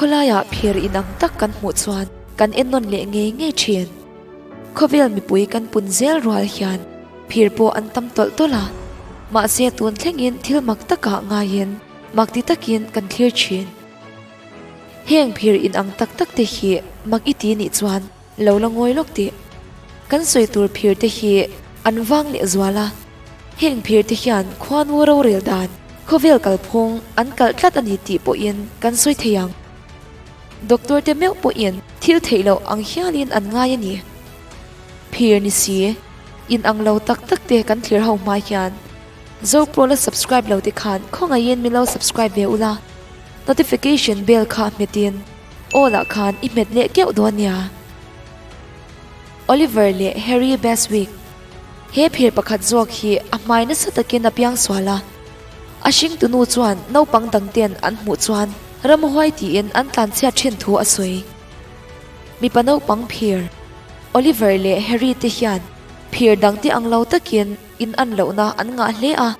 Khawlaiah phir inang tak kan hmuh chuan kan ennawn leh ngei ngei thin. Khawvel mipui kan pun zel rual hian phir pawh an tam tawlh tawlh a, mahse tun thlengin thil mak takah ngaiin mak ti takin kan thlir thin. Heng phir inang tak tak te hi mak i ti nih chuan lo la ngawi lawk tih. Kan sawi tur phir te hi an vang leh zual a, heng phir te hian khuanu rorel dan khawvel kalphung an kalh tlat a ni tih pawhin kan sawi thei ang. Doctor te meuh pawhin thil theih loh ang hialin an ngai a ni. Phir ni si, in ang lo tak tak te kan thlir ho hma hian Zopro la subscribe lo te khan khawngaihin min lo subscribe ve ula, notification bell kha hmetin all ah khan i hmet leh keuh dawn nia. Oliver leh Harry Beswick He phir pakhat zawk hi a hmai nasa takin a piang sual a, a hringtunu chuan naupang dangten an hmuh chuan ramhuai tiin an tlanchhiat thin thu a sawi. Mipa naupang phir Oliver leh Harry te hian phir dangte ang lo takin in an lohna an ngah hle a,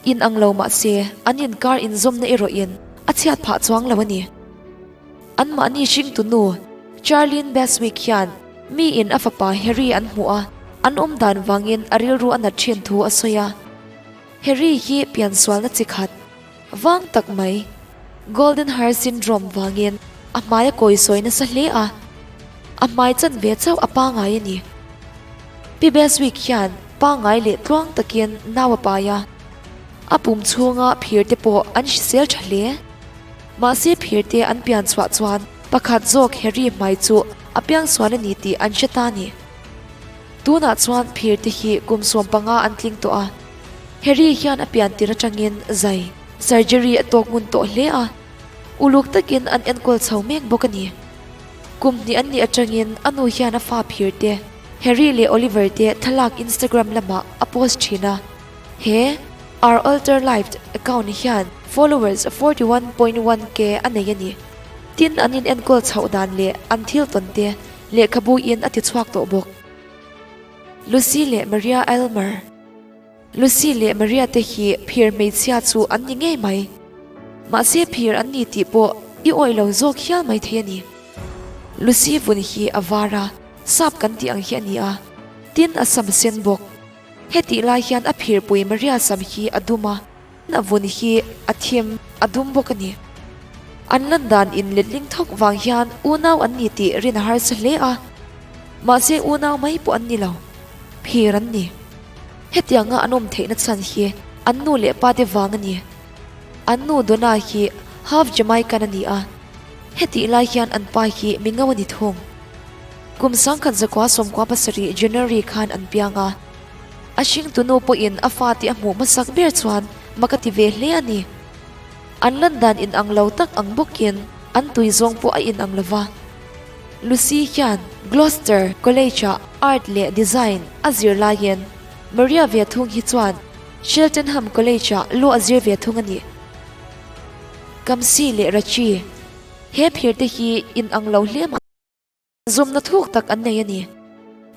in ang lo mah se an inkar inzawmna erawhin a chhiat phah chuang lo a ni. Anmahni hringtunu Charlene Beswick hian miin a fapa Harry an hmuh a, an awm dan vangin a rilru a nat thin thu a sawi a. Harry hi piansualna chi khat vang tak mai, Goldenhar syndrome vangin a hmai a kawisawi nasa hle a, a hmai chan ve chauh a pangai a ni. Pi Beswick hian pangai leh tluang takin nau a pai a, a pum chhunga phir te pawh an hrisel tha hle. Mahse phir te an pian chhuah chuan pakhat zawk Harry hmai chu a piangsual a ni tih an hre ta a ni. Tunah chuan phir te hi kum 15 an tling tawh a, Harry hian a pian tir atangin zai, surgery, a tawk ngun tawh hle a, uluk takin an enkawl chho mek bawk a ni. Kum hnih an nih atangin a nu hian a fa phir te, Harry leh Oliver te thlalak Instagram lamah a post thin a, he Our Alter Life account hian followers 41.1k a nei a ni. Tin an in enkawl chhoh dan leh an thil tawn te lehkhabu in a ti chhuak tawh bawk. Lucy leh Maria Aylmer Lucy leh Maria te hi phir hmeichhia chu an ni ngei mai. Mahse phir an ni tih pawh i awih lo zawk hial mai thei a ni. Lucy vun hi a var a, sap kan tih ang hi a ni a, tin a sam sen bawk. Hetih lai hian a phirpui Maria sam hi a dum a, a vun hi a thim a dum bawk a ni. An lan dan in letling thawk vang hian unau an ni tih rin a harsa hle a, mahse unau mai pawh an ni lo, phir an ni. Hetianga an awm theihna chhan hi an nu leh pa te vang a ni. An nu Donna hi half Jamaican a ni a, hetih lai hian an pa hi mingo a ni thung. Kum 1997 January khan an piang a, a hringtunu pawhin a fate a hmuh hmasak ber chuan mak a ti ve hle a ni. An lan dan inang lo tak ang bawkin an tui zawng pawh a inang lo va. Lucy hian Gloucester College-ah Art leh Design a zir laiin Maria ve thung hi chuan Cheltenham College-ah law a zir ve thung a ni. Kamsi leh Rachi he phir te hi inang lo hle mah. Zawmna thuk tak an nei a ni.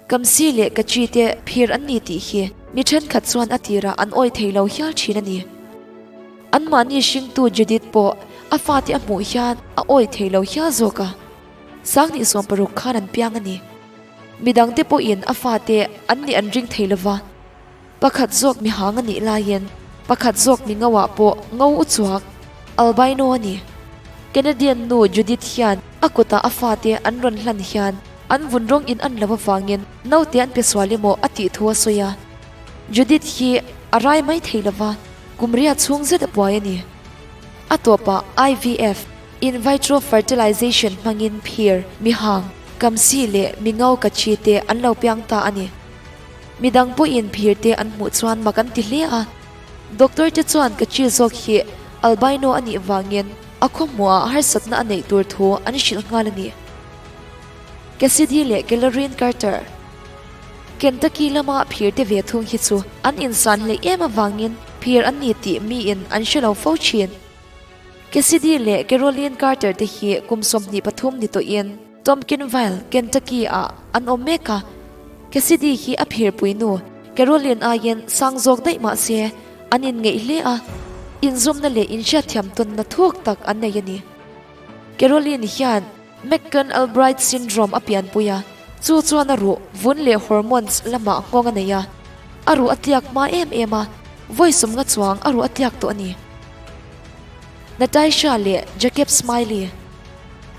Kamsi leh Kachi te phir an ni tih hi mi thenkhat chuan a tirah an awih thei lo hial thin a ni. Anmahni hringtu Judith pawh a fate a hmuh hian a awih thei lo hial zawk a. 2016 khan an piang a ni. Midangte pawhin a fate an nih an ring thei lova. Pakhat zawk mi hang a nih laiin pakhat zawk mi ngauah pawh ngo u chuak, albino a ni. Canadian nu Judith hian a kutah a fate an rawn hlan hian an vun rawng in an lo avangin naute an pe sual emaw a tih thu a sawi a. Judith hi a rai mai thei lova, kum riat chhung zet a buai a ni. A tawpah IVF, In Vitro Fertilization, hmangin phir, mihang, kamsi leh mingo kachi te an lo piang ta a ni. Midang pawhin phir te an hmuh chuan mak an ti hle a, doctor te chuan ka chi zawk hi albino a nih vangin a khawhmuhah harsatna a neih tur thu an hrilh nghal a ni. Cassidy leh Kellerine Carter, Kentucky lama phir te ve thung hi chu an insan hleih em avangin phir an ni tih miin an hre lo fo thin. Cassidy leh Caroline Carter te hi kum 23 ni tawhin Tompkinsville, Kentucky ah an awm mek a. Cassidy hi a phirpui nu Caroline aiin sang zawk daih mah se an inngeih hle a, inzawmna leh inhriatthiam tawnna thuk tak an nei a ni. Caroline hian McCann-Albright syndrome a pianpui a, chu chuan a ruh vun leh hormones lamah nghawng a nei a, a ruh a tliak hma em em a, vawi sawmnga chuang a ruh a tliak tawh a ni. Nataisha leh Jacob Smiley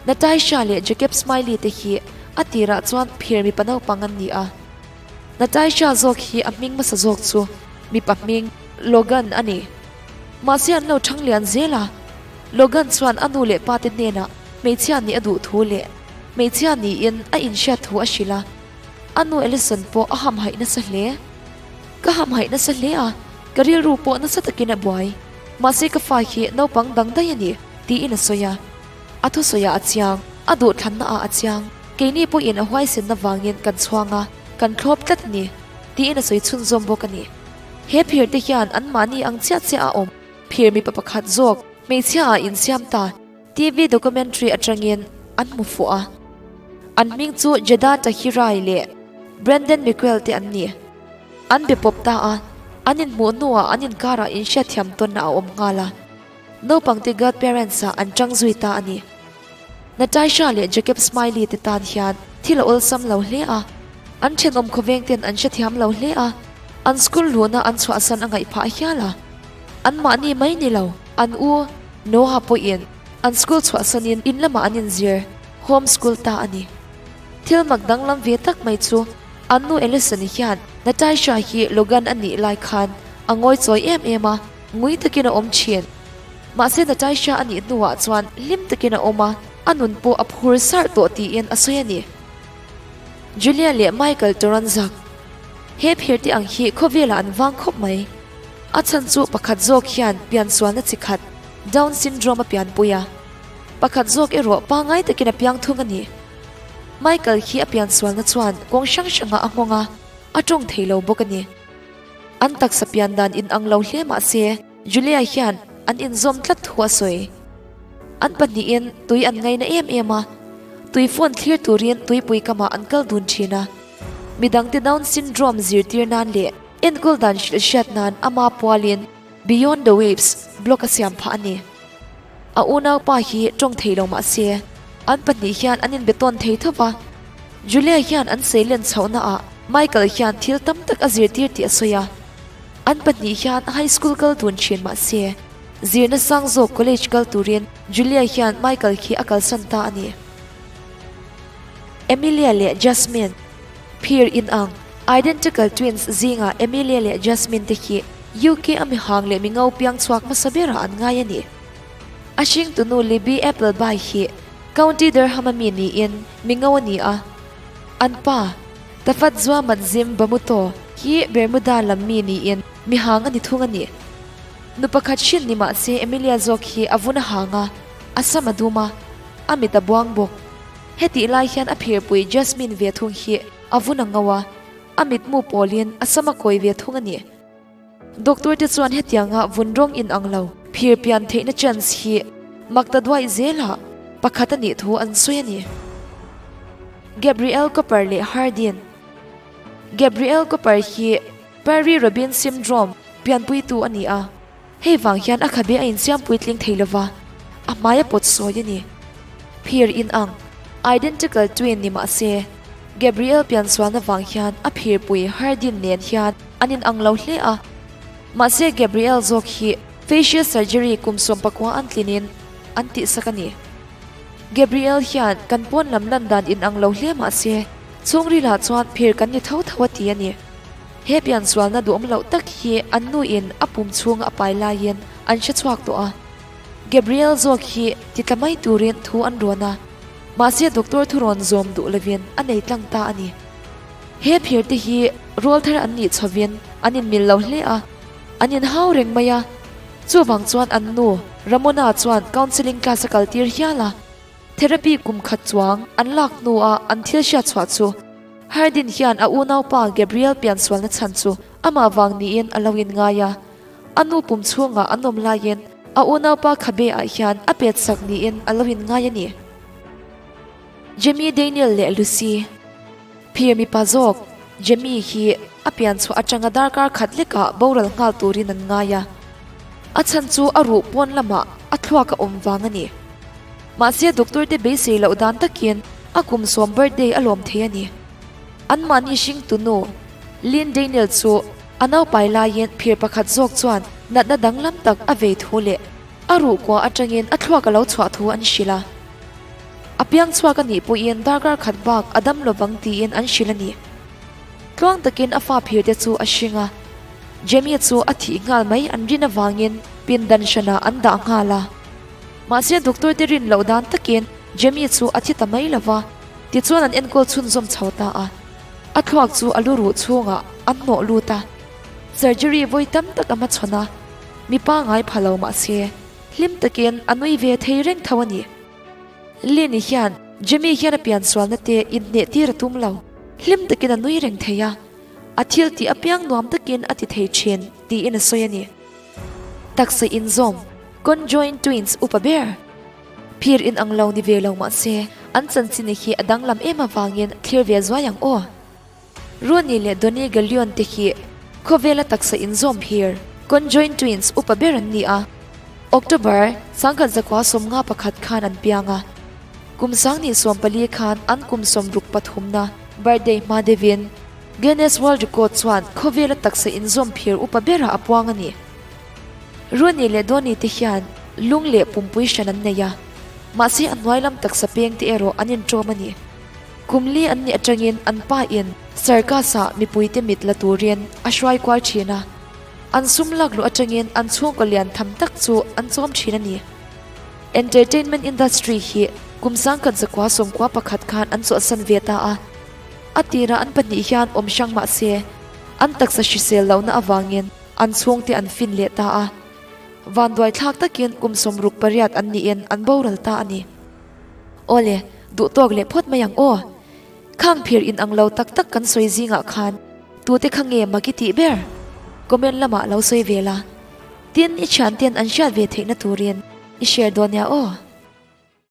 Nataisha leh Jacob Smiley te hi a tirah chuan phir mipa naupang an ni a. Nataisha zawk hi a hming hmasa zawk chu mipa hming Logan a ni. Mahse an lo thang lian zel a, Logan chuan a nu leh pa te hnenah hmeichhia nih a duh thu leh hmeichhia niin a inhriat thu a hrilh a. A nu Alison pawh a hamhaih nasa hle. Ka hamhaih nasa hle a, ka rilru pawh nasa takin a buai. Mahse ka fa hi naupang dang daih a ni, tiin a sawi a. A thusawiah a chiang, a duhthlanna ah a chiang. Keini pawhin a huaisenna vangin kan chhuang a, kan thlawp tlat a ni, tiin a sawi chhunzawm bawk a ni. He phir te hian anmahni ang chiah chiah a awm. Phir mipa pakhat zawk hmeichhia ah insiam ta TV documentary atangin an hmu fuh a. An hming chu Jeddah Tahirai leh Brandon Miguel te an ni. An be pawp ta a, an inhmuh hnuah an inkarah inhriatthiam tawnna a awm nghal a. Naupangte godparents ah an tang zui ta a ni. Natasha leh Jacob Smiley te tan hian thil a awlsam lo hle a, an thenawm khawveng ten an hrethiam lo hle a, an school luhna an chhuahsan a ngaih phah hial a. An mahni mai ni lo, an u Noah pawhin an school chhuahsanin in lamah an inzir, home school, ta a ni. Thil mak danglam ve tak mai chu an nu Alison hian Natasha hi Logan a nih lai khan a ngawichawi em em a, ngui takin a awm thin. Mahse Natasha a nih hnuah chuan hlim takin a awm a, a nun pawh a phur sarh tawh tiin a sawi a ni. Julia leh Michael Toranzak He phir te ang hi khawvelah an vang khawp mai. A chhan chu pakhat zawk hian piansualna chi khat, Down syndrome a pianpui a. Pakhat zawk erawh pangai takin a piang thung a ni. Michael hi a piansualna chuan kawng hrang hrangah a nghawng a, a tawng thei lo bawk a ni. An taksa pian dan inang lo hle mah se, Julia hian an inzawm tlat thu a sawi. An pahnihin tui an ngaina em em a, tui phone thlir turin tuipui kamah an kal dun thin a. Midangte Down syndrome zirtir nan leh enkawl dan hrilh hriat nan ama pualin Beyond the Waves blog a siam phah a ni. A unaupa hi tawng thei lo mah se, an pahnih hian an inbe tawn thei tho va. Julia hian an seilen chhohnaah Michael hian thil tam tak a zirtir tih a sawi a. An pahnih hian high school kal dun thin mah se, zirna sang zawk college kal turin Julia hian Michael khi a kalsan ta a ni. Emilia leh Jasmine, Phir inang, identical twins zingah Emilia leh Jasmine te hi UK a mihang leh mingo piang chhuak hmasa berah an ngai a ni. A hringtunu Libby Appleby hi County Durham a mi niin mingo a ni a. An pa, Tafadzwa Madzim Bamuto hi Bermuda lam mi niin mihang a ni thung a ni. Nu pakhat hrin ni mah se Emilia zawk hi a vun a hang a, a sam a dum a, a mit a buang bawk. Hetih lai hian a phirpui Jasmine ve thung hi a vun a ngo a, a mitmu pawlin a sam a kawi ve thung a ni. Doctor te chuan hetianga vun rawng in ang lo phir pian theihna chance hi mak ta duaih zelah pakhat a nih thu an sawi a ni. Gabrielle Cooper leh Hardin Gabrielle Cooper hi Pierre Robin Syndrome pianpuitu a ni a. Hei vang hian a khabe a insiam puitling thei lova, a hmai a pawt sawi a ni. Phir inang, identical twin, ni mah se, Gabriel piansualna vang hian a phirpui Hardin nen hian an inang lo hle a. Mahse Gabriel zawk hi facial surgery kum 14 an tlinin an tihsak a ni. Gabriel hian kan pawn lam lan dan inang lo hle mah se, chhungrilah chuan phir kan ni tho tho a ti a ni. He piansualna duhawm loh tak hi an nuin a pum chhunga a pai laiin an hre chhuak tawh a. Gabriel zawk hi ti tla mai turin thu an rawn a, mahse doctor thurawn zawm duh lovin a nei tlang ta a ni. He phir te hi rawl thar an nih chhovin an inmil lo hle a, an inhau reng mai a. Chuvang chuan an nu Ramona chuan counselling class a kaltir hial a. Therapy kum khat chuang an lak hnuah an thil hriat chhuah chu Hardin hian a unaupa Gabriel piansualna chhan chu amah vang niin a lo inngai a. A nu pum chhungah an awm laiin a unaupa khabe ah hian a pet sak niin a lo inngai a ni. Jamie Daniel leh Lucy Phir mipa zawk Jamie hi a pianchhuah atanga darkar khat lekah boral nghal turin an ngai a. A chhan chu a ruh pawn lamah a thluak a awm vang a ni. Mahse doctor te beisei loh dan takin a kum sawm birthday a lawm thei a ni. Anmahni hringtu nu Lynn Daniel chu a naupai laiin phir pakhat zawk chuan natna danglam tak a vei thu leh a ruhkua atangin a thluak a lo chhuah thu an hrilh a. A piang chhuak a nih pawhin darkar khat bak a dam lovang tiin an hrilh a ni. Tluang takin a fa phir te chu a hring a, Jamie chu a thih nghal mai an rin avangin pindan hranah an dah nghal a. Mahse doctor te rin loh dan takin Jamie chu a thi ta mai lo va, tichuan an enkawl chhunzawm chho ta a. A thluak chu a lu ruh chhungah an hnawh lut a, surgery vawi tam tak a hmachhawn a, mi pangai pha lo mahse hlim takin a nui ve thei reng tho a ni. Lynn-i hian Jamie hian a piansualna te inhneh tir a tum lo. Hlim takin a nui reng thei a, a thil tih apiang nuam takin a ti thei thin tiin a sawi a ni. Taksa inzawm, conjoined twins upa ber. Phir inang lo ni ve lo mahse, an chanchin hi a danglam em avangin thlir ve zuai ang aw. Rooney leh Donny Gallion te hi khawvela taksa inzawm phir, conjoined twins upa ber an ni a. October, 1951 khan an piang a. Kum sangni 14 khan an kum 63na birthday hma deuhin Guinness World Record chuan khawvela taksa inzawm phir upa berah a puang a ni. Rooney leh Donny te hian lung leh pumpui hran an nei a, mahse a hnuai lam taksa peng te erawh an inṭawm a ni. Kum li an nih atangin an pa in circus ah mipuite mit la turin a hruai kual thin a, an sum lak luh atangin an chhungkaw lian tham tak chu an chawm thin a ni. Entertainment industry hi kum sangkhat zakua 11 khan an chawlhsan ve ta a, a tirah an pahnih hian awm hrang mah se an taksa hrisel lohna avangin an chhungte an fin leh ta a, vanduai thlak takin kum 68 an niin an boral ta a ni. Awle, duh tawk leh phawt mai ang aw. Khang phir in ang lo tak tak kan sawi zingah khan tute kha nge mak i tih ber? Comment lamah lo sawi ve la. Tin, i thianten an hriat ve theihna turin i share dawn nia aw.